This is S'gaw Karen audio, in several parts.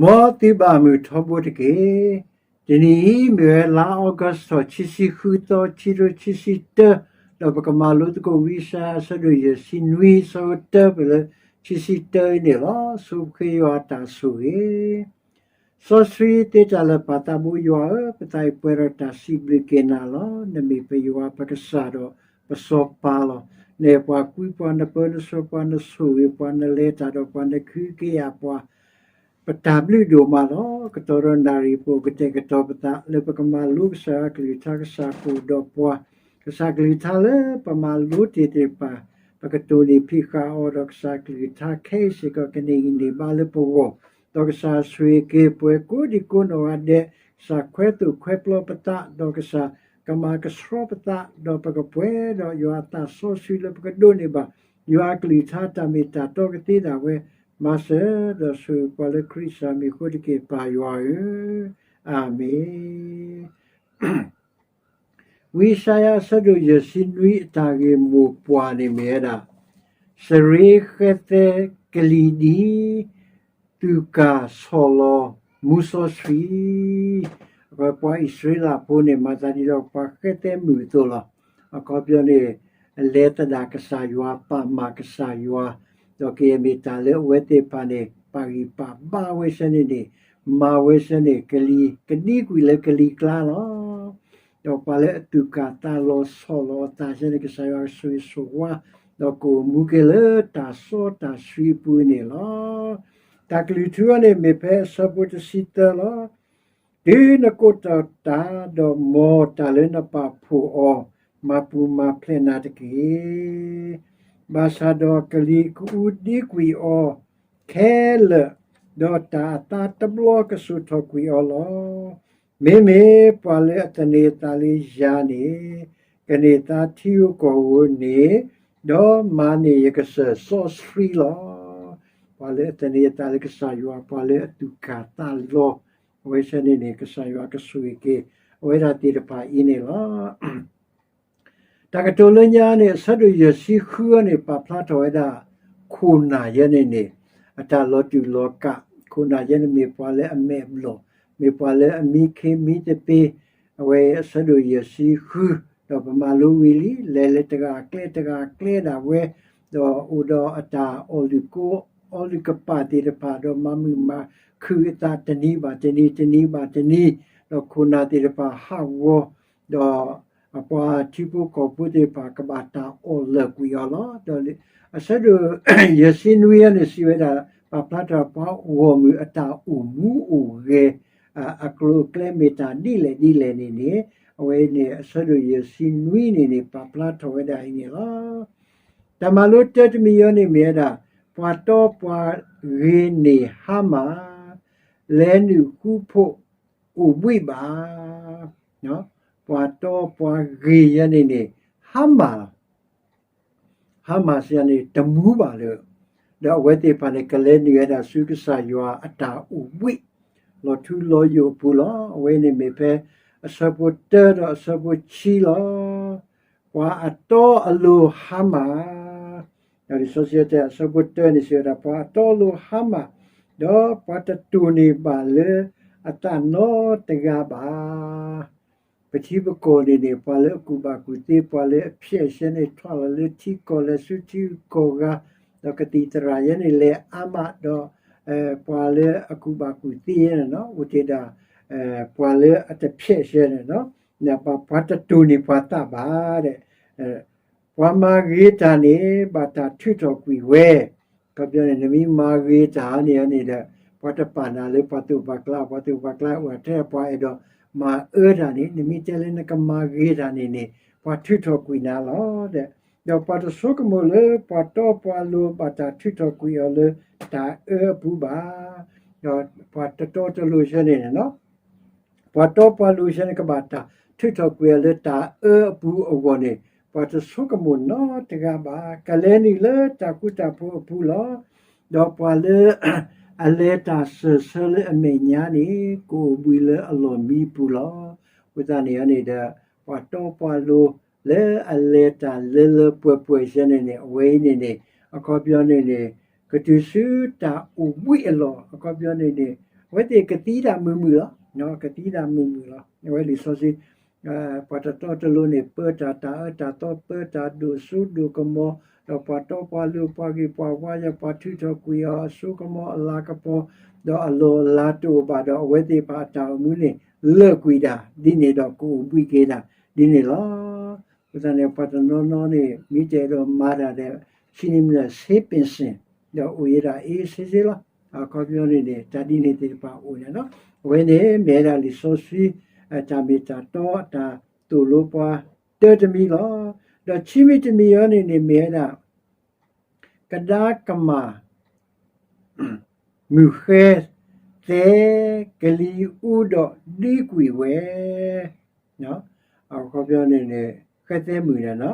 မ်သုဘၣ်မုာ်ထီဘိတက့ၢ်. တနံၤအံၤ မ့ၢ်ဝဲလါအီကူးထီၣ် ခံဆံဃုသီ ခံကထိခံဆံတၢ, ဒီးပကမၤလိသကိးဝံယၡါယၤအဆၢဒိၣ်ယဲၢ်ဆံနွံ ဆၢဖိတၢ ဖဲလၢခံဆံတၢအံၤန့ၣ်လီၤ. ဆိပဃ့ယွၤအတၢ်ဆိၣ်ဂ့ၤ စီဆှံသ့တၢ်လၢာ်ပၢ်သးဘိယွၤဧၢ, ပသးအံၤပှဲၤဒီးတၢ်စံးဘျုးက့ၤနၤလီၤ. နမ့ၢ်ပယွၤပကစၢ်ဒီးပစီၤပၤလီၤ. နအဲၣ်ပှၤကွံပှၤ နပၢနဆှၢပှၤ နဆိၣ်ဂ့ၤပှၤ နလဲၤတၢ်ဒီးပှၤ နကဟုကယာ်ပှၤ ပတၢ်ဘျုးဒိၣ်မးလီၤ. ကတီၢ်ဒီးနၣ်ရံၣ် ပအိၣ်ကတဲာ်ကတီၤပသး လၢပကမၤလိကစၢ်ယွၤအကလုၢ်ကထါ ကစၢ်ကအိၣ်ဒီးပှၤ, ကစၢ်ကလုၢ်ကထါလၢပမၤလိတ့ၢ်သ့ၣ်တဖၣ် ပကတိၢ်နီၣ်ဖံးဃာ်အီၤ ဒီးကစၢ်ကလုၢ်ကထါခဲအံၤစ့ၢ်ကီး ကန့ၢ်ဂံၢ်န့ၢ်ဘါလၢပဂီၢ်, ဒီးကစၢ်ဆိၣ်ဂ့ၤက့ၤပှၤကိးဒံကိးနီၢ်ဂၤဒဲး, ကစၢ်ခွဲသိၣ်ခွဲပျီပသး, ဒီးကစၢ်ကမၤကဆှီပသး, ဒီးပကပှဲၤဒီးယွၤအသးစီဆှံလၢပကဒိးန့ၢ်ဘၣ် ယွၤအကလုၢ်ကထါတၢ်မ့ၢ်တၢ်တီကသ့ဒၣ်ဝဲ, မၤစၢၤဒီးဆိၣ်ဂ့ၤပှၤလၢခရံာ်ကစၢ်မံၤအဃိတက့ၢ် ပၢ်ယွၤဧၢ, အၤမ့ၣ်. ဝံယၡါယၤအဆၢဒိၣ်ယဲၢ်ဆံနွံအတၢ်ဂ့ၢ်မိၢ်ပှၢ်န့ၣ်မ့ၢ်ဝဲဒၣ်, စရ့ဃဲသဲကလံၤဒံ, သူၣ်ကၢ်ဆီၣ်လီၤမူစီဆှံ, ပှၤအံၣ်စရ့လးဖိန့ၣ် မၤသးဒ်ဒီးပှၤဃဲသဲမုၣ်အသိးလီၤ. အခီပညီန့ၣ် လဲၤသဒၣ်ကစၢ်ယွၤ ပာ်မၢ်ကစၢ်ယွၤ, ဒီးကယဲၢ်မ့ၢ်တၢ်လၢအဝဲသ့ၣ်တဖၣ်န့ၣ် ပာ်ဂံၢ်ပာ်ဘါဝဲဆၢန့ၣ်န့ၣ်, မၤဝဲဆၢန့ၣ် ကလံၤကဒံကွံာ်လၢကလံၤကျါလီၤ. ဒီးပှၤလၢအသူၣ်ကၢ်သးလီၤဆီၣ်လီၤအသးဆၢန့ၣ် ကစၢ်ယွၤကဆိၣ်ဂ့ၤဆိၣ်ဝါ, ဒီးကအိၣ်မူက့ၤလၢတၢ်စီတၢ်ဆှံအပူၤန့ၣ်လီၤ. တၢ်ကလုၢ်ထူအံၤန့ၣ် မ့ၢ်ဖဲအဆၢဖိတဆံသၢလီၤ. တုၤနကိးထီၣ်တၢ်, ဒီးမ်တၢ်လၢနပာ်ဖှိၣ်အီၤ, မၤပူၤမၤဖျဲးနၤတက့ၢ်. ဘၣ်ဆၣ်ဒီးကလံၤကအူဒံကွံာ်အီၤခဲလၢာ်, ဒီးတၢ်အသါတဘျီကစိာ်ထီၣ်ကွံာ်အီၤလီၤ. မ့မ့ၢ်ပှၤလၢအသန့ၤအသးလၢယၤန့ၣ်, ကန့ၢ်သါထံဧိၤကီၢ်ဧိၤန့ၣ်, ဒီးမၤန့ၢ်ယကစၢၢ်စီဆှံလီၤ. ပှၤလၢအသန့ၤအသးလၢကစၢ်ယွၤ, ပှၤလၢအသူၣ်ကၢ်သးလီၤ, အဝဲဆၢန့ၣ်န့ၣ် ကစၢ်ယွၤကဆိၣ်ဂ့ၤက့ၤ အဝဲဒၣ်သ့ၣ်တဖၣ်အံၤန့ၣ်လီၤ. တၢ်ကတိၤလၢညါန့ၣ် အဆၢဒိၣ်ယဲၢ်ဆံဃုန့ၣ် ပာ်ဖျါထီၣ်ဝဲဒၣ် ခိၣ်နၢ်ယဲန့ၣ်န့ၣ် အတၢ်လီၤတူာ်လီၤကာ်, ခိၣ်နၢ်ယဲန့ၣ်မ့ၢ်ပှၤလၢအမဲာ်ဘျီၣ်, မ့ၢ်ပှၤလၢအမံခ့မံသပ့ၤ, အဝဲအဆၢဒိၣ်ယဲၢ်ဆံဃု, ဒီးပမၤလိဝံၤလံ, လဲၤလၢတဂၤအကျဲ တဂၤအကျဲဒၣ်ဝဲ, ဒီးအိၣ်ဒီးအတၢ်အီၣ်လုၣ်ကိ အီလုၣ်ကပာ်သ့ၣ်တဖၣ်, ဒီးမၤမုာ်မၤခုၣ်အသးတနံၤဘၣ်တနံၤ တနံၤဘၣ်တနံၤ, ဒီးခိၣ်နၢ်သ့ၣ်တဖၣ်ဟးဂီၤ, ဒီးအပှၤထံဖိကီၢ်ဖိသ့ၣ်တဖၣ် ကဘၣ်တၢ်အီၣ်လၢာ်ကွံာ်အီၤလီၤ. ဒီးအဆၢဒိၣ်ယဲၢ်ဆံနွံအံၤန့ၣ် စံးဝဲဒၣ် ပာ်ဖျါထီၣ်ပှၤဂီၢ်မုၢ်အတၢ်အိၣ်မူအိၣ်ဂဲၤ အကျိၤအကျဲမ့ၢ်တၢ်ဒ်လဲၣ်ဒ်လဲၣ်န့ၣ်န့ၣ်, အဝဲန့ၣ်အဆၢဒိၣ်ယဲၢ်ဆံနွံန့ၣ်န့ၣ် ပာ်ဖျါထီၣ်ဝဲဒၣ်အံၤန့ၣ်လီၤ. တၢ်မၤလိတၢတမံၤအံၤန့ၣ်မ့ၢ်ဝဲဒၣ် ပှၤတီပှၤဂ့ၤန့ၢ်ဟါမၢ်, လဲၤနုာ်ဃူဖိးအိၣ်ဘှံးဘၣ်. ပှၤတီပှၤဂ့ၤယဲန့ၣ်န့ၣ် ဟါမၢ်လီၤ. ဟါမၢ်စံးယၤန့ၣ် တမူဘၣ်လၢၤ, ဒီးအဝဲသ့ၣ်တဖၣ်န့ၣ် ကလဲၤနုာ်ဝဲဒၣ်ဆူကစၢ်ယွၤအတၢ်အိၣ်ဘှံး လီၤထူလီၤယိာ်အပူၤလီၤ. အဝဲန့ၣ်မ့ၢ်ဖဲအဆၢဖိတၢဒီးအဆၢဖိခံလီၤ. ပှၤအတီအလိၤဟါမၢ်, ဒီးလံာ်စီဆှံတဲအဆၢဖိတၢန့ၣ်စံးဝဲဒၣ် ပှၤအတီအလိၤဟါမၢ်, ဒီးပှၤတတိၢ်န့ၢ်ဘၣ်လၢအသးနီတဂၤဘၣ်. ပထံပကီၢ်န့ၣ်န့ၣ် ပှၤလၢအကူၣ်ဘၣ်ကူၣ်သ့ ပှၤလၢအဖျဲးဆၢန့ၣ် ထွဲလီၤလၢထံကီၢ်လဲၤဆူထံကီၢ်ဂၤ, ဒီးကသံၣ်သရၣ်ယဲန့ၣ် လဲၤအါမးဒီး ပှၤလၢအကူၣ်ဘၣ်ကူၣ်သ့န့ၣ် အိၣ်တ့ၢ်ဒၣ် ပှၤလၢအတဖျဲးဆၢန့ၣ်, ပှၤတတိၢ်န့ၢ်ပှၤသးဘၣ်ဒီး ပှၤမၤဂ့ၤတၢ်န့ၣ် ဘၣ်တၢ်ထုးထီၣ်ကွံာ်ဝဲ, ခီပညီန့ၣ် နမ့ၢ်မၤဂ့ၤတၢ်န့ၣ်န့ၣ်ဒီး ပှၤတပာ်နၤလၢပှၤသူၣ်ပှၤကျါ, ပှၤသူၣ်ပှၤကျါအိၣ်ထဲပှၤအဲၣ်ဒိးမၤအၢတၢ်န့ၣ် နမ့ၢ်တဲလၢနကမၤဂ့ၤတၢ်န့ၣ်န့ၣ် ပှၤထုးထီၣ်ကွံာ်နၤလီၤ. ဒီးပှၤတဆိကမိၣ်လၢ ပှၤတီပှၤလိၤဘၣ်တၢ်ထုးထီၣ်ကွံာ်အီၤလၢတၢ်အၢအပူၤဘၣ်. ဒီးပှၤတတီတလိၤဆၢန့ၣ်န့ၣ် ပှၤတီပှၤလိၤဆၢန့ၣ် ကဘၣ်တၢ်ထုးထီၣ်ကွံာ်အီၤလၢတၢ်အၢအပူၤအဂီၢ်န့ၣ် ပှၤတဆိကမိၣ်နီတဂၤဘၣ်. ကလဲၤနုာ်လၢတၢ်ဃူတၢ်ဖိးအပူၤလီၤ. ဒီးပှၤလၢအလဲၤတၢ်စၢၢ်ဆၢလၢအမဲာ်ညါန့ၣ် ကအိၣ်ဘှံးလၢအလီၢ်မံပူၤလီၤ. အဃိသတးန့ၣ်န့ၣ်ဒီး ပှၤတီပှၤလိၤလၢအလဲၤတၢ်လၢလၢပှဲၤပှဲၤဆၢန့ၣ်န့ၣ် အဝဲအံၤန့ၣ်န့ၣ် အခီပညီန့ၣ်န့ၣ် ကတုၤဆူတၢ်အိၣ်ဘှံးအလီၢ်, အခီပညီန့ၣ်န့ၣ် အဝဲသ့ၣ်ကသံဒၣ်မုာ်မုာ်လီၤ. ကသံဒၣ်မုာ်မုာ်လီၤ. အဝဲလံာ်စီဆှံ ပှၤတတီတလိၤန့ၣ် ပၢတၢ်တၢ်အၢတၢ်သီ ပၢတၢ်ဒိၣ်စိဒိၣ်ကမီၤ, ဒီးပှၤတီပှၤလိၤ ပှၤဂ့ၤပှၤဝါ ယပှၤထုးထီၣ်ကွံာ်အီၤ အစိကမီၤအလၤကပီၤ, ဒီးအလီၢ်အလၤတအိၣ်ဘၣ်ဒီး အဝဲသ့ၣ်တဖၣ်အတၢ်အိၣ်မူန့ၣ် လၢာ်ကွံာ်ဒၣ် ဒ်န့ၣ်ဒီးကအိၣ်ဘှံးက့ၤဒၣ်ဒ်န့ၣ်လီၤ. အဃိသတးန့ၣ် ပှၤတနီၤနီၤန့ၣ် မ့ၢ်တအဲၣ်ဒိးမၤတၢ်ဒီး ဆံးန့ၢ်မုၢ်လၢ် ဆ့ပ့ၣ်စ့ၣ် ဒီးအိၣ်ယဲဒၣ်အ့စ့စ့လီၤ. အခီပညီန့ၣ်န့ၣ် တၢ်ဒ်န့ၣ်သ့ၣ်တဖၣ်အိၣ်န့ၣ်လီၤ. အဝဲန့ၣ်မ့ၢ်ဝဲဒၣ်လံာ်စီဆှံ တၢ်မ့ၢ်တၢ်တီ တၢ်သိၣ်လိပှၤတၢတမံၤလီၤ. ဒီးခံမံၤတမံၤအံၤန့ၣ်န့ၣ် မ့ၢ်ဝဲဒၣ် ကဒါကမၣ် မုၢ်ဃဲသဲ ကလံၤအူဒီးဒ့ကွံာ်ဝဲ, အခီပညီန့ၣ်န့ၣ် ဃဲသဲမုၢ်န့ၣ်လီၤ.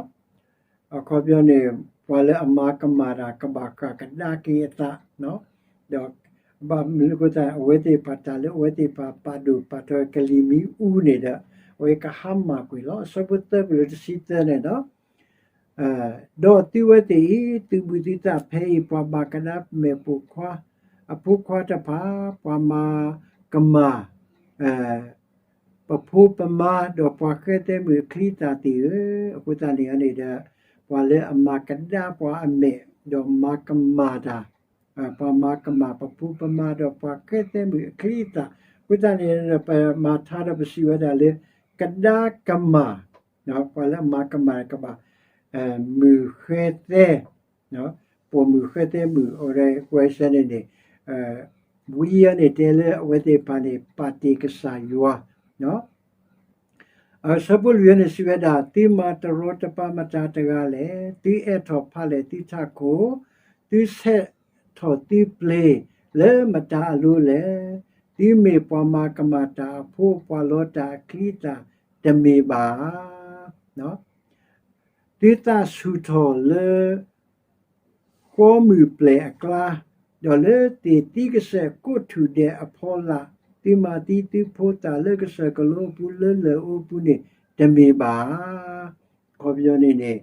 အခီပညီန့ၣ် ပှၤလၢအမၤကမၣ်တၢ်ကဘၣ်ဃၣ်ကဒါက့ၤအသး, ဒီးဘၣ်မနုၤအဃိသတး အဝဲသ့ၣ်တဖၣ်တၢ်လၢအဝဲသ့ၣ်တဖၣ်ပာ်ဒိၣ်ပာ်ထီၣ်ကလံၤမ့ၢ်အူန့ၣ်ဒီး အဝဲကဟါမၢ်ကွံာ်လီၤ. အဆၢဖိသၢပလၢတဆံသၢန့ၣ်လီၤ. ဒီးသုဝဲသ့ၣ်အံၤ သုးဘူးသုသးဖဲအံၤ ပှၤဘၣ်ကဒါမဲာ်ပိာ်ခွါ အဖိခွါတဖၣ် ပှၤမၤကမၣ် ပဖိပမါ ဒီးပှၤဃဲသဲမုၣ်အချံအသၣ်သ့ၣ်ဧၢ, အဃိသတးန့ၣ်န့ၣ်ဒီး ပှၤလၢအမၤကဒါပှၤအမဲာ် ဒီးမၤကမၣ်တၢ်, ပှၤမၤကမၣ်ပဖိပမါ ဒီးပှၤဃဲသဲမုၣ်အချံအသၣ်, အဃိသတးန့ၣ် ပမၤထါဒီးပစံးဝဲဒၣ်လၢ ကဒါကမၣ် ပှၤလၢအမၤကမၣ်ကဘၣ် မုၢ်ဃဲသဲ ပိာ်မုၣ်ဃဲသဲမုၣ် အဝဲကွဲးစဲန့ၣ်န့ၣ် ဝံအံၤန့ၣ်တဲလၢအဝဲသ့ၣ်တဖၣ်န့ၣ် ပာ်တ့ၢ်ကစၢ်ယွၤ အဆၢဖိလွံၢ်န့ၣ်စံးဝဲဒၣ်, သုမၤတရီတပါမတၤတဂၤလဲၣ်, သုအဲးထီၣ်ဖးလဲၢ်သုထးခိၣ်, သုဆဲးထီၣ်သုပျ့ၤလၢမတၤအလိၤလဲၣ်, သုမ့ၢ်ပှၤမၤကမၣ်တၢ်အဖိ ပှၤလီတၢ်အချံအသၣ်တမ့ၢ်ဘၣ်ဧါ. သုသးဆူၣ်ထီၣ်လၢ ဃီမုၢ်ပျဲၢ်အကျါ, ဒီးလၢသ့ၣ်သံကစဲးကိးထူၣ်ဒဲးအဖီလာ်, သုမၤသံသုဖိသၣ်လၢကစၢၢ်ကလိအပူၤ လၢလၢၢ်အိပူၤန့ၣ် တမ့ၢ်ဘၣ်ဧါ. အခီပညီန့ၣ်န့ၣ်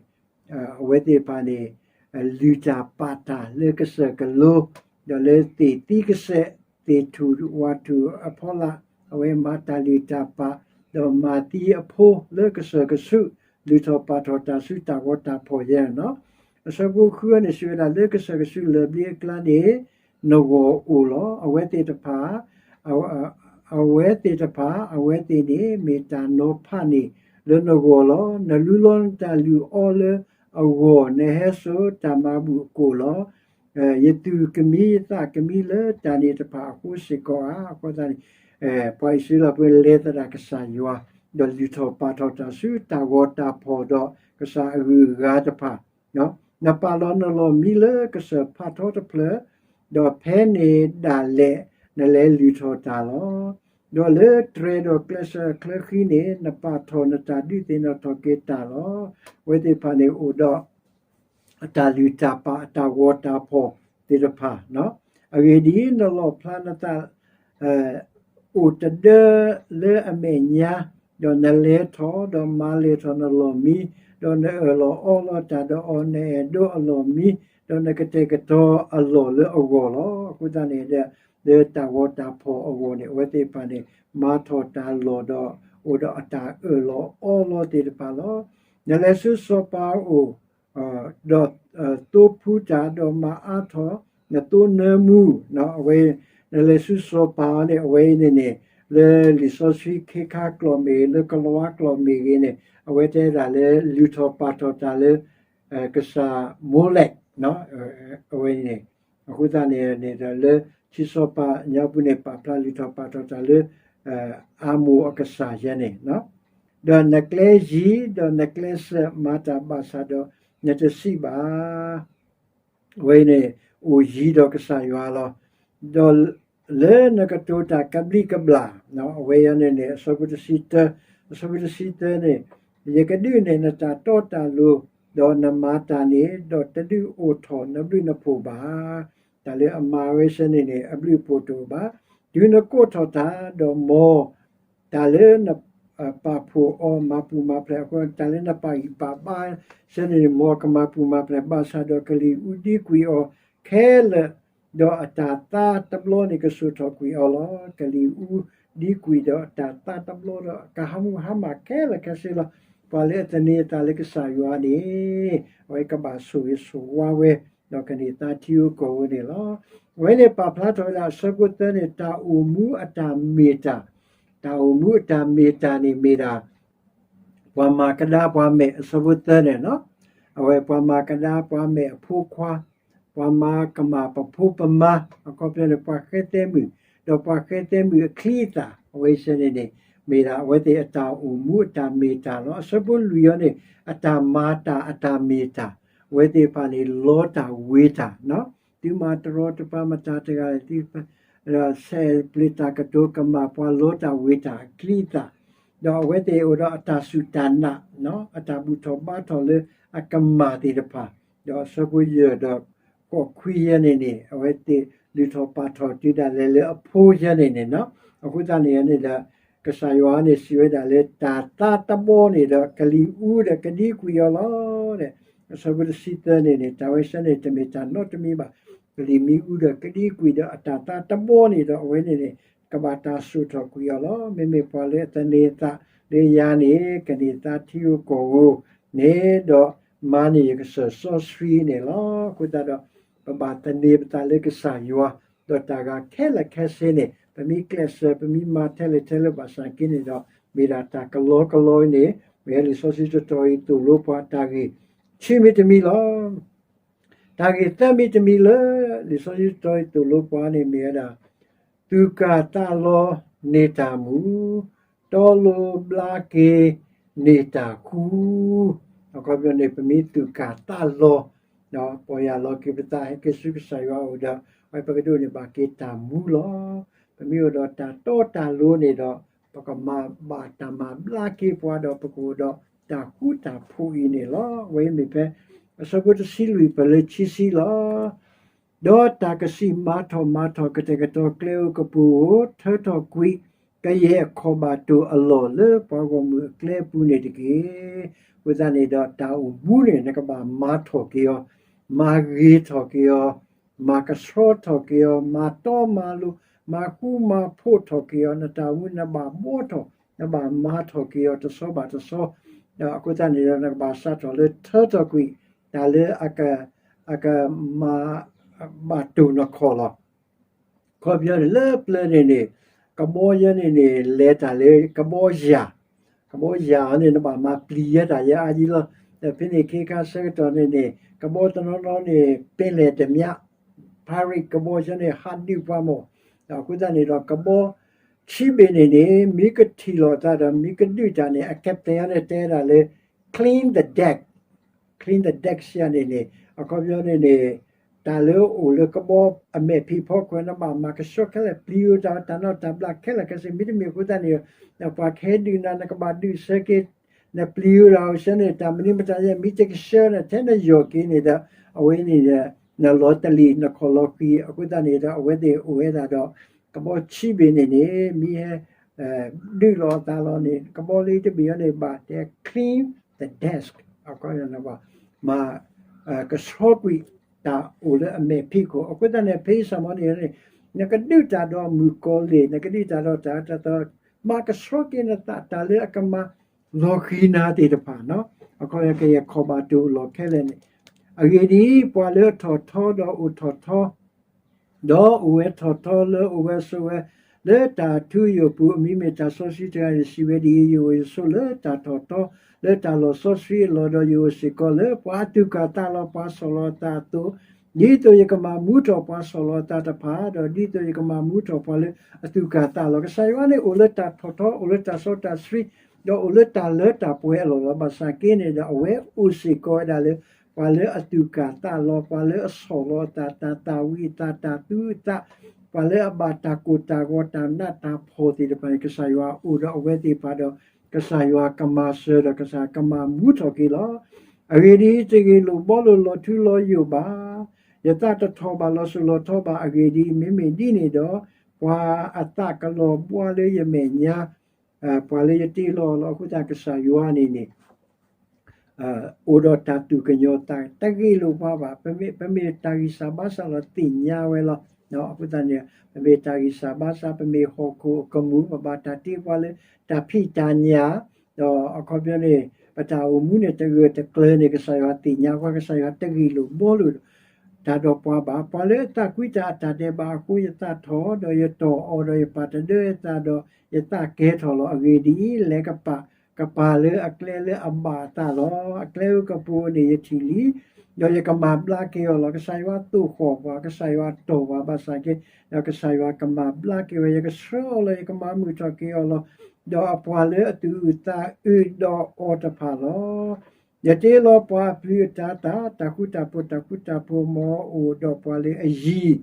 အဝဲသ့ၣ်တဖၣ်န့ၣ် လုၢ်တၢ်ပာ်တၢ်လၢကစၢၢ်ကလိ, ဒီးလၢသ့ၣ်သံကစဲး သ့ၣ်ထူၣ်ဝၣ်ထူၣ်အဖီလာ်, အဝဲမၤတၢ်လုၢ်တၢ်ပာ်, ဒီးမၤသံအဖိလၢကစၢၢ်ကဆူး, လုၢ်ထီၣ်ပာ်ထီၣ်တၢ်ဆူတၢ်ဂီၤတၢ်ဖီၣ်ယဲန့ၣ်လီၤ. အဆၢဖိဃုန့ၣ်စံးဝဲဒၣ် လၢကစၢၢ်ကဆူးလၢၢ်ဘျ့အကျါန့ၣ် နဂီၢ်အိၣ်လီၤ. အဝဲသ့ၣ်တဖၣ် အဝဲသ့ၣ်တဖၣ် အဝဲသ့ၣ်န့ၣ် မ့ၢ်တၢ်နီၤဖးန့ၣ် လၢနဂီၢ်လီၤ. နလူလီၤနတၢ်လုၢ်အီလၢအဂီၢ်, နဟဲစိာ်တၢ်မၤဘူၣ်အကိာ်လီၤ. ယသူၣ်ကမံယသးကမံလၢတၢ်န့ၣ်တဖၣ်အဃိစ့ၢ်ကီးဧါ. အဃိသတးန့ၣ် ပှၤအံၣ်စရ့လးဖိလဲၤသဒၣ်ကစၢ်ယွၤ, ဒီးလုၢ်ထီၣ်ပာ်ထီၣ်တၢ်ဆူတၢ်ဂီၤတၢ်ဖီၣ်ဒီးကစၢ်အဂုၤအဂၤတဖၣ် နပာ်လီၤနလီၢ်မံလၢကစၢၢ်ဖးထီတဖျၢၣ်, ဒီးဖဲန့ၣ်ဒၣ်လဲာ်နလဲၤလုၢ်ထီၣ်တၢ်လီၤ. ဒီးလၢတြဲၤဒီးကျဲးစၢးအချၢဃံန့ၣ် နပာ်ထီၣ်နတၢ်ဒုးသ့ၣ်နီၣ်ထီၣ်က့ၤတၢ်လီၤ. အဝဲသ့ၣ်တဖၣ်န့ၣ်အိၣ်ဒီး အတၢ်လုၢ်တၢ်ပာ်အတၢ်ဂီၤတၢ်ဖီၣ်သ့ၣ်တဖၣ်, အဂ့ၢ်ဒ်အံၤ, နလီၣ်ဖျါနသး အိၣ်တဒၢလၢအမဲာ်ညါ, ဒီးနလဲၤထီၣ်, ဒီးမၤလဲၢ်ထီၣ်နလီၢ်မံ, ဒီးနအၢၣ်လီၤအီလီၤတၢ်ဒီးအီၤ, နအဲၣ်ဒိးအလီၢ်မံ, ဒီးနကတဲာ်ကတီၤအလီၢ်လၢအဂီၢ်လီၤ. အဃိသတးန့ၣ်ဒီး လၢတၢ်ဂီၤတၢ်ဖီၣ်အဂီၢ်န့ၣ် အဝဲသ့ၣ်တဖၣ်န့ၣ် မၤထီၣ်တၢ်လီၢ်ဒီး အိၣ်ဒီးအတၢ်အၢၣ်လီၤအီလီၤသ့ၣ်တဖၣ်လီၤ. နလဲၤဆူစီၤပၤအအိၣ် ဒီးသိဖှူတၢ်, ဒီးမၤအါထီၣ်နသိနၢမူ, အဝဲ နလဲၤဆူစီၤပၤန့ၣ် အဝဲအံၤန့ၣ်န့ၣ် လၢလံာ်စီဆှံခ့ခါကျိာ်မ့ၢ်ဂ့ၤ လၢကလံးဝါကျိာ်မ့ၢ်ဂ့ၤန့ၣ် အဝဲတဲဒၣ်လၢလုၢ်ထီၣ်ပာ်ထီၣ်တၢ်လၢ ကစၢ်မိလဲး, အဝဲန့ၣ် အဃိသတးန့ၣ်န့ၣ်ဒီး လၢထံစီၤပၤညါပူၤန့ၣ် ပာ်ဖျါလုၢ်ထီၣ်ပာ်ထီၣ်တၢ်လၢ အၤမိၢ်အကစၢ်ယဲန့ၣ် ဒီးနကျဲယံၤ ဒီးနကျဲစၢးမၤတၢ်ဘၣ်ဆၣ်ဒီး နတစံးဘၣ် အဝဲန့ၣ် အိၣ်ယံၤဒီးကစၢ်ယွၤလီၤ. ဒီးလၢနကတိၤတၢ်ကဘျံးကဘျၣ်, အဝဲအံၤန့ၣ်န့ၣ် အဆၢဖိတဆံတၢ, အဆၢဖိတဆံတၢန့ၣ် ယကဒုးနဲၣ်နတၢ်တီတၢ်လိၤ, ဒီးနမၤတၢ်န့ၣ် ဒီးတဒုးအိၣ်ထီၣ်နဘျုးနဖှိၣ်ဘၣ်. တၢ်လၢအမၤဝဲဆၢန့ၣ်န့ၣ် အဘျုးအဖှိၣ်တအိၣ်ဘၣ်. တုၤနကိးထီၣ်တၢ်ဒီးမ် တၢ်လၢနပာ်ဖှိၣ်အီၤ မၤပူၤမၤဖျဲးအဃိ တၢ်လၢနပာ်ဂံၢ်ပာ်ဘါဆၢန့ၣ်န့ၣ် မ်ကမၤပူၤမၤဖျဲး ဘၣ်ဆၣ်ဒီးကလံၤအူဒ့ကွံာ်အီၤခဲလၢာ် ဒီးအတၢ်သါတဘျီန့ၣ် ကစိာ်ထီၣ်ကွံာ်အီၤလီၤ. ကလံၤအူဒံကွံာ်ဒီးအတၢ်သါတဘျီဒီး ကဟးမူဟါမၢ်ခဲလၢာ်ခဲဆ့လီၤ. ပှၤလၢအသန့ၤအသးလၢကစၢ်ယွၤန့ၣ် အဝဲကဘၣ်ဆိၣ်ဂ့ၤဆိၣ်ဝါဝဲ ဒီးကန့ၢ်သါထံဧိၤကီၢ်ဧိၤန့ၣ်လီၤ. အဝဲန့ၣ်ပာ်ဖျါထီၣ်ဝဲဒၣ်အဆၢဖိသၢန့ၣ် တၢ်အိၣ်မူအတၢ်မ့ၢ်တၢ်, တၢ်အိၣ်မူအတၢ်မ့ၢ်တၢ်န့ၣ်မ့ၢ်ဒၣ် ပှၤမၤကဒါပှၤမဲာ် အဆၢဖိသၢန့ၣ်လီၤ. အဝဲပှၤမၤကဒါပှၤမဲာ်အဖိခွါ, ပှၤမၤကမၣ်ပဖိပမါ, အခီပညီန့ၣ် ပှၤဃဲသဲမုၣ်, ဒီးပှၤဃဲသဲမုၣ်အချံအသၣ်, အဝဲစဲန့ၣ်န့ၣ် မ့ၢ်ဒၣ်အဝဲသ့ၣ်အတၢ်အိၣ်မူအတၢ်မ့ၢ်တၢ်လီၤ. အဆၢဖိလွံၢ်အံၤန့ၣ် အတၢ်မၤတၢ်အတၢ်မ့ၢ်တၢ်, အဝဲသ့ၣ်တဖၣ်န့ၣ် လီတၢ်ဝ့ၤတၢ်, သုမၤတရီတပါမတၤတဂၤ ဆဲးပျ့ၤတၢ်ကတိၤကမၣ်ပှၤလီတၢ်ဝ့ၤတၢ်အချံအသၣ်, ဒီးအဝဲသ့ၣ်အိၣ်ဒီးအတၢ်စူၢ်တၢ်နာ်, အတၢ်ဘူၣ်ထီၣ်ဘါထီၣ်လၢအကမၣ်သ့ၣ်တဖၣ်, ဒီးအဆၢဖိယဲၢ်ဒီး ဃိးခွံယဲၢ်န့ၣ်န့ၣ် အဝဲသ့ၣ်လုၢ်ထီၣ်ပာ်ထီၣ်တုၤဒၣ်လဲာ်လၢအဖိယဲၢ်န့ၣ်န့ၣ်လီၤ. အဃိသတးန့ၣ်န့ၣ်ဒီး ကစၢ်ယွၤန့ၣ်စံးဝဲဒၣ်လၢ တၢ်သါတဘျီန့ၣ်ဒီး ကလံၤအူဒီးကဒံကွံာ်အီၤလီၤ. အဆၢဖိတဆံသၢန့ၣ်န့ၣ် တၢ်ဝဲဆဲန့ၣ် တမ့ၢ်တၢ်နီတမံၤဘၣ်. ကလံၤမ့ၢ်အူဒီးကဒံကွံာ်ဒီး အတၢ်သါတဘျီန့ၣ်ဒီး အဝဲန့ၣ်န့ၣ် ကဘၣ်တၢ်စိာ်ထီၣ်ကွံာ်အီၤလီၤ. မ့မ့ၢ်ပှၤလၢအသန့ၤအသးလၢယၤန့ၣ် ကန့ၢ်သါထံဧိၤကီၢ်ဧိၤန့ၣ်ဒီး မၤန့ၢ်ယကစၢၢ်စီဆှံန့ၣ်လီၤ. အဃိသတးဒီး ပဘၣ်သန့ၤပသးလၢကစၢ်ယွၤ, ဒီးတၢ်ဂၤခဲလၢာ်ခဲဆ့န့ၣ် ပမ့ၢ်ကျဲးစၢး ပမ့ၢ်မၤထဲလဲၣ်ထဲလဲၣ်ဘၣ်ဆၣ်က့န့ၣ်ဒီး မ့ၢ်ဒၣ်တၢ်ကလီကလီအံၤန့ၣ် မ့ၢ်လံာ်စီဆှံတတီၤအံၤသိၣ်လိပှၤတၢ်ဂ့ၢ်ခံမံၤတမံၤလီၤ. တၢ်ဂ့ၢ်သၢမံၤတမံၤလၢ လံာ်စီဆှံတတီၤအံၤသိၣ်လိပှၤန့ၣ်မ့ၢ်ဝဲဒၣ် သူၣ်ကၢ်သးလီၤန့ၢ်တၢ်မူ, တီလိၤဘျါက့ၤန့ၢ်တၢ်ဃူ, အခီပညီန့ၣ် ပမ့ၢ်သူၣ်ကၢ်သးလီၤ, ပီၢ်ယၢ်လီၤက့ၤပသးဟဲက့ၤဆူကစၢ်ယွၤအအိၣ်ဒီး အဝဲပကဒိးန့ၢ်ဘၣ်က့ၤတၢ်မူလီၤ. ပမ့ၢ်အိၣ်ဒီးတၢ်တီတၢ်လိၤန့ၣ်ဒီး ပကမၤဘၣ်တၢ်မၤဘျါက့ၤပှၤဒီး ပကအိၣ်ဒီးတၢ်ဃူတၢ်ဖိးအံၤန့ၣ်လီၤ. အဝဲအံၤမ့ၢ်ဖဲ အဆၢဖိတဆံလွံၢ်ပၢၢ်လၢခံဆံလီၤ. ဒီးတၢ်ကစံးမၤထီၣ်မၤထီၣ် ကတဲာ်ကတီၤကျဲဧိၤကပူၤဧိၤ ထၢထီၣ်ကွံာ် ကယဲၢ်အခီၣ်ဘၣ်တိၢ်အလီၢ်လၢပှၤဂီၢ်မုၢ်အကျဲအပူၤန့ၣ်တက့ၢ်. အဃိသတးန့ၣ်ဒီး တၢ်အိၣ်မူန့ၣ် နကဘၣ်မၤထီၣ်က့ၤအီၤ, မၤဂ့ၤထီၣ်က့ၤအီၤ, မၤကဆှီထီၣ်က့ၤအီၤ, မၤတီမၤလိၤ, မၤဃူမၤဖိးထီၣ်က့ၤအီၤ, နတၢ်အိၣ်မူနဘၣ်ဘှီထီၣ်, နဘၣ်မၤထီၣ်က့ၤအီၤတဆီဘၣ်တဆီ အဃိသတးန့ၣ်ဒီး နကဘၣ်စးထီၣ်လၢထၢထီၣ်ကွံာ် တၢ်လၢအက အကမၤ ဘၣ်တိၢ်နခီၣ်လီၤ. အခီပညီန့ၣ် လၢပျၢၤန့ၣ်န့ၣ် ကဘီယဲန့ၣ်န့ၣ် လဲၤတၢ်လၢကဘီယၢ်, ကဘီယၢ်အီၤန့ၣ် နဘၣ်မၤပျံၤယဲတၢ်ယဲအါယံလီၤ. ဒီးဖဲန့ၣ်ခ့ခါဆၢကတီၢ်န့ၣ်န့ၣ် ကဘီတနီၤနီၤန့ၣ် ပလဲၣ်တမျး pirate ကဘီယဲန့ၣ် ဟးဒုးပှၤမီၢ်. အဃိသတးန့ၣ်ဒီး ကဘီဆံးဘ့ၣ်န့ၣ်န့ၣ် မ့ၢ်ကထံၣ်လိာ်အသးဒီး မ့ၢ်ကဒုးတၢ်န့ၣ် အ captain န့ၣ် တဲဒၣ်လၢ clean the deck, clean the deck စံးန့ၣ်န့ၣ် အခီပညီန့ၣ်န့ၣ် တၢ်လၢအိၣ်လၢကဘီအမဲာ်ဖံးဖီခိၣ် နဘၣ်မၤကဆှီခဲလၢာ် ပျံၤအီၤတၢ် တၢ်နီၢ်တၢ်ဘျၣ်ခဲလၢာ်ခဲဆ့ မ့တမ့ၢ်အဃိသတးန့ၣ် ပှၤကဟဲဒုးနၤ နကဘၣ်ဒုးဆၢက့ၤ နပျံၤအီၤတၢ်အဆၢန့ၣ် တၢ်မနုၤမတၤယဲ မ့ၢ်တကဆှီန့ၣ် ထဲနယီၢ်က့ၤန့ၣ်ဒီး အဝဲန့ၣ် နလီၤတလံာ် နခီၣ်လီၤဃံၤ အဃိသတးန့ၣ်ဒီး အဝဲသ့ၣ်အိၣ်ဝဲဒၣ်ဒီး ကဘီဆံးဘ့ၣ်န့ၣ်န့ၣ် မ့ၢ်ဟဲ ဒုးလိာ်အသးလီၤန့ၣ် ကဘီလၢတဘ့ၣ်အံၤန့ၣ် ဘၣ်တဲ clean the deck အခီပညီန့ၣ် မၤ ကဆှီကွံာ်တၢ်အိၣ်လၢအမဲာ်ဖံးခိၣ် အဃိသတးန့ၣ် ဖဲအံၤစ့ၢ်ကီးန့ၣ် နကဒုးတၢ်ဒီးမုၣ်ကီၤလံၢ် နကဒုးတၢ်ဒီးတၢ်တၢ်သီ မၤကဆှီက့ၤနသးတၢ်လၢအကမၤလီၤဃံၤနၤသ့ၣ်တဖၣ် အခီပညီ ကယဲၢ်ခီၣ်ဘၣ်တိၢ်အလီၢ်ခဲလၢာ်န့ၣ် အဂ့ၢ်ဒ်အံၤ ပှၤလၢအထီၣ်ထီဒီးအိၣ်ထီၣ်ထီ ဒီးအိၣ်ဝဲထီၣ်ထီလၢအိၣ်ဝဲဆိးဝဲ လၢတၢ်ထူယိာ်ပူၤ အမံၤမ့ၢ်တၢ်စီဆှံတဂၤန့ၣ် စံးဝဲဒ်အံၤ, ယအိၣ်ယဆိးလၢတၢ်ထီၣ်ထီ လၢတၢ်လီၢ်စီဆှံအလီၢ် ဒီးယအိၣ်စ့ၢ်ကီးလၢပှၤအသူၣ်ကၢ်သးလီၤ ပှၤဆီၣ်လီၤအသးအသိး, ဒ်သိးယကမၤမူထီၣ်ပှၤဆီၣ်လီၤအသးတဖၣ်, ဒီးဒ်သိးယကမၤမူထီၣ်ပှၤလၢအသူၣ်ကၢ်သးလီၤ. ကစၢ်ယွၤန့ၣ်အိၣ်လၢတၢ်ထီၣ်ထီ အိၣ်လၢတၢ်စီတၢ်ဆှံ ဒီးအိၣ်လၢတၢ်လၢတၢ်ပှဲၤအလီၢ်လီၤ. ဘၣ်ဆၣ်က့န့ၣ်ဒီး အဝဲအိၣ်စ့ၢ်ကီးဝဲဒၣ်လၢ ပှၤလၢအသူၣ်ကၢ်သးလီၤ, ပှၤလၢအဆီၣ်လီၤအသး, တၢ်သၣ်ဝံၤအသး, တၢ်သူအသး, ပှၤလၢအဘၣ်တၢ်ကိၢ်တၢ်ဂီၤ တၢ်နးတၢ်ဖှီၣ်သ့ၣ်တဖၣ်န့ၣ် ကစၢ်ယွၤအိၣ်ဒီးအဝဲသ့ၣ်တဖၣ်ဒီး ကစၢ်ယွၤကမၤစၢၤဒီး ကစၢ်ကမၤမူထီၣ်က့ၤလီၤ. အဂ့ၢ်ဒ်အံၤ, တဂ့ၤလိာ်ဘှီလိာ်လီၤထူလီၤယိာ်ဘၣ်. ယသးတထီၣ်ဘၣ်လီၤစိၤလီၤထီဘၣ်. အဂ့ၢ်ဒ်အံၤ, မ့မ့ၢ်ဒ်န့ၣ်ဒီး ပှၤအသးကလီၤဘှါလၢယမဲာ်ညါ ပှၤလၢယတ့လီၤအီၤလီၤ. အဃိသတးကစၢ်ယွၤန့ၣ်န့ၣ် အိၣ်ဒီးတၢ်သူၣ်ကညီၤသး တဂ့ၢ်လိာ်ပှၤဘၣ်. ပမ့ၢ်တၢ်ဂံၢ်စၢ်ဘါစၢ်လီၤ သ့ၣ်ညါဝဲလီၤ. အဃိသတးန့ၣ် ပမ့ၢ်တၢ်ဂံၢ်စၢ်ဘါစၢ် ပမ့ၢ်ဟီၣ်ခိၣ်အကမူၤ ပဘၣ်တၢ်တ့ပှၤလၢတၢ်ဖံးတၢ်ညၣ်, ဒီးအခီပညီန့ၣ် ပတၢ်အိၣ်မူန့ၣ် တဂၢၢ်တကျၢၤန့ၣ် ကစၢ်ယွၤသ့ၣ်ညါပှၤ, ကစၢ်ယွၤတဂ့ၢ်လိာ်ဘှီလိာ် တၢ်ဒီးပှၤဘၣ်. ပှၤလၢအသးကွံတၢ်အတၢ်ဒဲးဘးအဃိ ယသးထီၣ်, ဒီးယတီၢ်အီၤ, ဒီးယပာ်တဒၢအသး, ဒီးယသးကဲထီၣ်လီၤ. အဂ့ၢ်ဒ်အံၤ, လဲၤကပာ် ကပာ်လၢအကျဲလၢအဘၣ်အသးလီၤ. အကျဲဧိၤကပူၤဧိၤန့ၣ် ယထံၣ်လံ, ဒီးယကမၤဘျါက့ၤအီၤလီၤ. ကစၢ်ယွၤသိၣ်ဃီၣ်ပှၤ, ကစၢ်ယွၤတီၢ်ပှၤဘၣ်ဆၣ်က့, ဒီးကစၢ်ယွၤကမၤဘျါက့ၤဝဲ, ယကဆှၢအီၤလီၤ, ယကမၤမုာ်ထီၣ်က့ၤအီၤလီၤ. ဒီးအပှၤလၢအသူၣ်အုးသးအုးဒီးအီၤတဖၣ်လီၤ. ယတ့လီၤပှၤအပျုၤအတၤသၣ်, တၢ်ဃူတၢ်ဖိး, တၢ်ဃူတၢ်ဖိးမ်အအိၣ်ဒီးပှၤလၢအယံၤ, ဒီး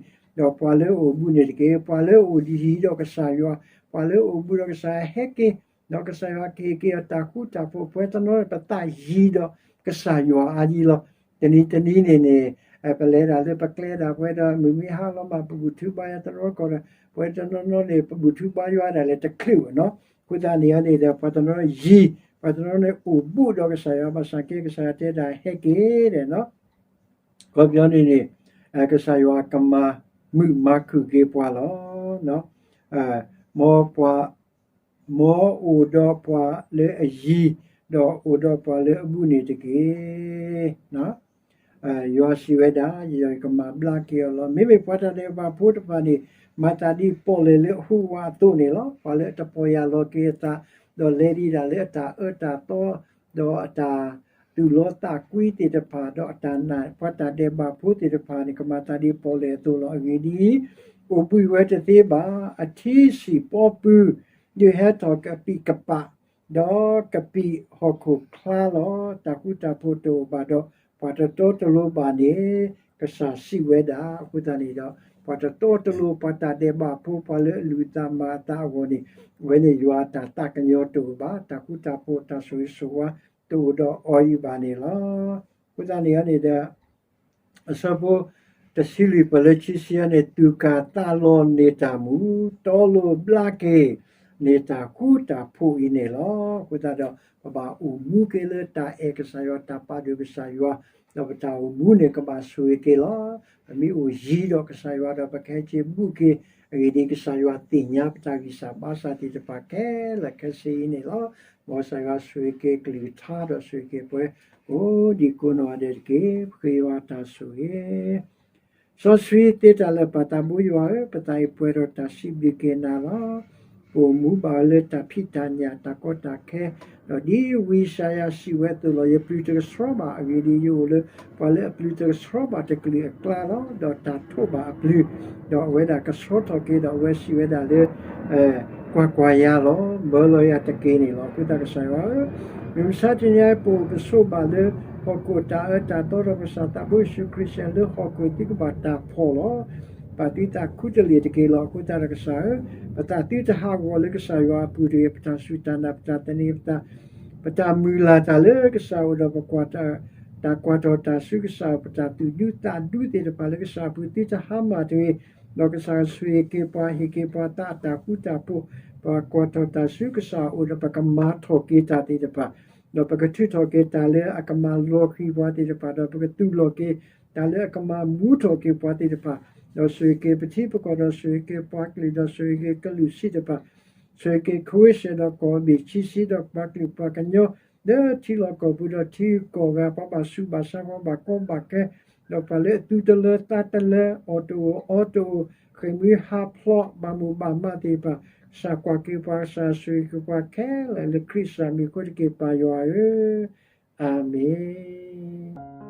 ပှၤလၢအအိၣ်ဘူးန့ၣ်တက့ၢ်. ပှၤလၢအအိၣ်ယံၤဒီးကစၢ်ယွၤ, ပှၤလၢအအိၣ်ဘူးဒီးကစၢ်ယွၤဟဲက့ၤ, ဒီးကစၢ်ယွၤကဟ့ၣ်က့ၤအီၤတၢ်ဃူတၢ်ဖိး. ပဝဲတနီၤန့ၣ် ပသးယံၤဒီးကစၢ်ယွၤအါယံၤလီၤ. တနံၤတနံၤန့ၣ်န့ၣ် ပလဲၤဒၣ်လၢပကျဲဒၣ်ပဝဲဒီး မုၢ်မ့ၢ်ဟါလီၤမး ပဘူၣ်ထူဘါယွၤတနီၤကီးဒီး ပဝဲတနီၤနီၤန့ၣ် ပဘူၣ်ထူဘါယွၤဒၣ်လဲာ်တချုးဘၣ်နီၤ. အဃိသတးန့ၣ်န့ၣ်ဒီး ပှၤတနီၤယံၤ, ပှၤတနီၤန့ၣ်အိၣ်ဘူးဒီးကစၢ်ယွၤဘၣ်ဆၣ်က့ ကစၢ်ယွၤတဲဒၣ်ဟဲက့ၤဒီးနီၤ. အခီပညီန့ၣ်န့ၣ် ကစၢ်ယွၤကမၤမုာ်မၤခုၣ်က့ၤပှၤလီၤ. မ်ပှၤ, မ်အိၣ်ဒီးပှၤလၢအယံၤ, ဒီးအိၣ်ဒီးပှၤလၢအဘူးန့ၣ်တက့ၢ်. ယွၤစံးဝဲဒၣ်, ယကမၤဘျါက့ၤအီၤလီၤ. မ့မ့ၢ်ပှၤတၢ်ဒဲးဘးဖိတဖၣ်န့ၣ် မၤသးဒ်ပီၣ်လဲၣ်လၢအဟူးဝးအသိးန့ၣ်လီၤ. ပှၤလၢအတပီၢ်ယၢ်လီၤက့ၤအသး, ဒီးလဲၤဒံးဒၣ်လၢအတၢ်အၢတၢ်သီ, ဒီးအတၢ်သူၣ်လီသးကွံသ့ၣ်တဖၣ်, ဒီးအတၢ်နာ် ပှၤတၢ်ဒဲးဘးဖိသ့ၣ်တဖၣ်န့ၣ် ကမၤသးဒ်ပီၣ်လဲၣ်အသိးလီၤ. အဂ့ၢ်ဒ်အံၤ, အိၣ်ဘှံးဝဲတသ့ဘၣ်. အထံစံၣ်ပီပုၤ, ဒုးဟဲထီၣ်ကပံာ်ကပာ်, ဒီးကပံာ်ဟီၣ်ခိၣ်ချါလီၤ. တၢ်ဃူတၢ်ဖိးတအိၣ်ဘၣ်ဒီး ပှၤတတီတလိၤဘၣ်န့ၣ် ကစၢ်စံးဝဲဒၣ်. အဃိသတးန့ၣ်ဒီး ပှၤတတီတလိၤ ပှၤတၢ်ဒဲးဘးဖိ ပှၤလၢအလုၢ်အသးမၤအသးအဂီၢ်န့ၣ် အဝဲန့ၣ်ယွၤအတၢ်သးကညီၤတအိၣ်ဘၣ်, တၢ်ဃူတၢ်ဖိး တၢ်ဆိၣ်ဂ့ၤဆိၣ်ဝါတအိၣ်ဒီးအီၤအံၤဘၣ်န့ၣ်လီၤ. အဃိသတးန့ၣ်န့ၣ်ဒီး အဆၢဖိ တဆံလွံၢ် ပၢၢ်လၢခံဆံယဲၢ်န့ၣ် သူၣ်ကၢ်သးလီၤန့ၢ်တၢ်မူ, တီလိၤဘျါက့ၤန့ၢ်တၢ်ဃူတၢ်ဖိးအံၤန့ၣ်လီၤ. အဃိသတးဒီး ပဘၣ်အိၣ်မူက့ၤလၢတၢ်အဲၣ်ကစၢ်ယွၤ တၢ်ပာ်ဒိၣ်ကစၢ်ယွၤ, ဒီးပတၢ်အိၣ်မူန့ၣ်ကဘၣ်ဆိၣ်ဂ့ၤက့ၤလီၤ. ပမ့ၢ်အိၣ်ယံၤဒီးကစၢ်ယွၤဒီး ပကဟဲက့ၤဘူးက့ၤ, အဂ့ၢ်ဒ်အံၤ ကစၢ်ယွၤသ့ၣ်ညါပတၢ်ဂံၢ်စၢ်ဘါစၢ်သ့ၣ်တဖၣ်ခဲလၢာ်ခဲဆ့အံၤန့ၣ်လီၤ. မ်ကစၢ်ယွၤဆိၣ်ဂ့ၤက့ၤကလုၢ်ကထါ ဒီးဆိၣ်ဂ့ၤက့ၤပှၤကိးဒံကိးနီၢ်ဂၤဒဲးတက့ၢ်. ပဃ့ယွၤတၢ်ဆိၣ်ဂ့ၤ စီဆှံသ့တၢ်လၢာ် ပၢ်သးဘိယွၤဧၢ, ပသးအံၤပှဲၤဒီးတၢ်စံးဘျုးက့ၤနၤလီၤ. ပအိၣ်မူဘၣ်ဝဲလၢတၢ်ဖံးတၢ်ညၣ် တၢ်ကီတၢ်ခဲ, ဒီးဒ်ဝံယၡါယၤစံးဝဲအသိးလီၤ. ယပျုၤတကဆှီဘၣ်. အဂ့ၢ်ဒ်အံၤ, ယအိၣ်လၢပှၤလၢအပျုၤတကဆှီဘၣ်တကလုာ်အကျါလီၤ. ဒီးတၢ်ထိးဘၣ်အပျုၤ, ဒီးအဝဲဒၣ်ကဆှီထီၣ်က့ၤ, ဒီးအဝဲစံးဝဲဒၣ်လၢ ကွၢ်ကွၢ်ယၤလီၤ, မၢလီၤယၤတက့ၢ်န့ၣ်လီၤ. အဃိသတးကစၢ်ယွၤဧၢ, မုၢ်မဆါတနံၤအံၤ ပအိၣ်ပဆိးဘၣ်လၢ ဟီၣ်ခိၣ်တၢ်အၢတၢ်သီဒီး ပကစၢ်သးဘိယ့ၣ်ၡူးခရံာ်စံး လၢဟီၣ်ခိၣ်သုကဘၣ်တၢ်ဖှီၣ်လီၤ. ပာ်သုသးခူတလ့ၢ်တက့ၢ်လီၤ. အဃိသတးဒီးကစၢ်ဧၢ, ပသးသုတဟးဂီၤလၢကစၢ်ယွၤအပူၤတဂ့ၤ. ပတၢ်စူၢ်တၢ်နာ် ပတၢ်သန့ၤ ပတၢ် ပတၢ်မုၢ်လၢ်တၢ်လၢကစၢ်အအိၣ်ဒီး ပတၢ်ကွၢ်ထီၣ်တၢ်ဆူကစၢ်အအိၣ် ပတၢ်သူၣ်ဒူသးဒူသ့ၣ်တဖၣ်လၢကစၢ်အပူၤ သုတဟါမၢ်တဂ့ၤ, ဒီးကစၢ်ဆိၣ်ဂ့ၤက့ၤပှၤ ဟ့ၣ်က့ၤပှၤသးအတၢ်ဃူတၢ်ဖိး, ပကွၢ်ထီၣ်တၢ်ဆူကစၢ်အအိၣ်ဒီး ပကမၤထီၣ်က့ၤတၢ်သ့ၣ်တဖၣ်, ဒီးပကထုးထီၣ်က့ၤတၢ်လၢအကမၤလီၤဃံၤပှၤသ့ၣ်တဖၣ်, ဒီးပကသူၣ်လီၤက့ၤတၢ်လၢအကမၤမူထီၣ်က့ၤပှၤသ့ၣ်တဖၣ်, ဒီးဆိၣ်ဂ့ၤက့ၤပထံပကီၢ်, ဒီးဆိၣ်ဂ့ၤက့ၤပှၤကလုာ်, ဒီးဆိၣ်ဂ့ၤက့ၤကလုာ်စံးတဖၣ်, ဆိၣ်ဂ့ၤက့ၤ ခဝ့ၡၢၣ် ဒီးကီၢ်ဘ့ၣ်ဆံးဆံး ဒီးပှၤကလုာ်ပှၤကညီ လၢထံလီၢ်ကီၢ်ပူၤဒီးထံဂုၤကီၢ်ဂၤ, ပှၤဘၣ်ဆူးဘၣ်ဆါ ပှၤဘၣ်ကီဘၣ်ခဲ, ဒီးပှၤလၢအသူတလၢသးတလၢ အီၣ်တအိၣ်အီတအိၣ် ဃ့ၢ်မှံဟးဖျိး ဘၣ်မိၣ်ဘၣ်မးသ့ၣ်တဖၣ်, ကစၢ်ကွၢ်က့ၤပှၤ, ကစၢ်ဆိၣ်ဂ့ၤက့ၤပှၤခဲလၢာ် လၢခရံာ်ကစၢ်မံၤအဃိတက့ၢ် ပၢ်ယွၤဧၢ, အၤမ့ၣ်.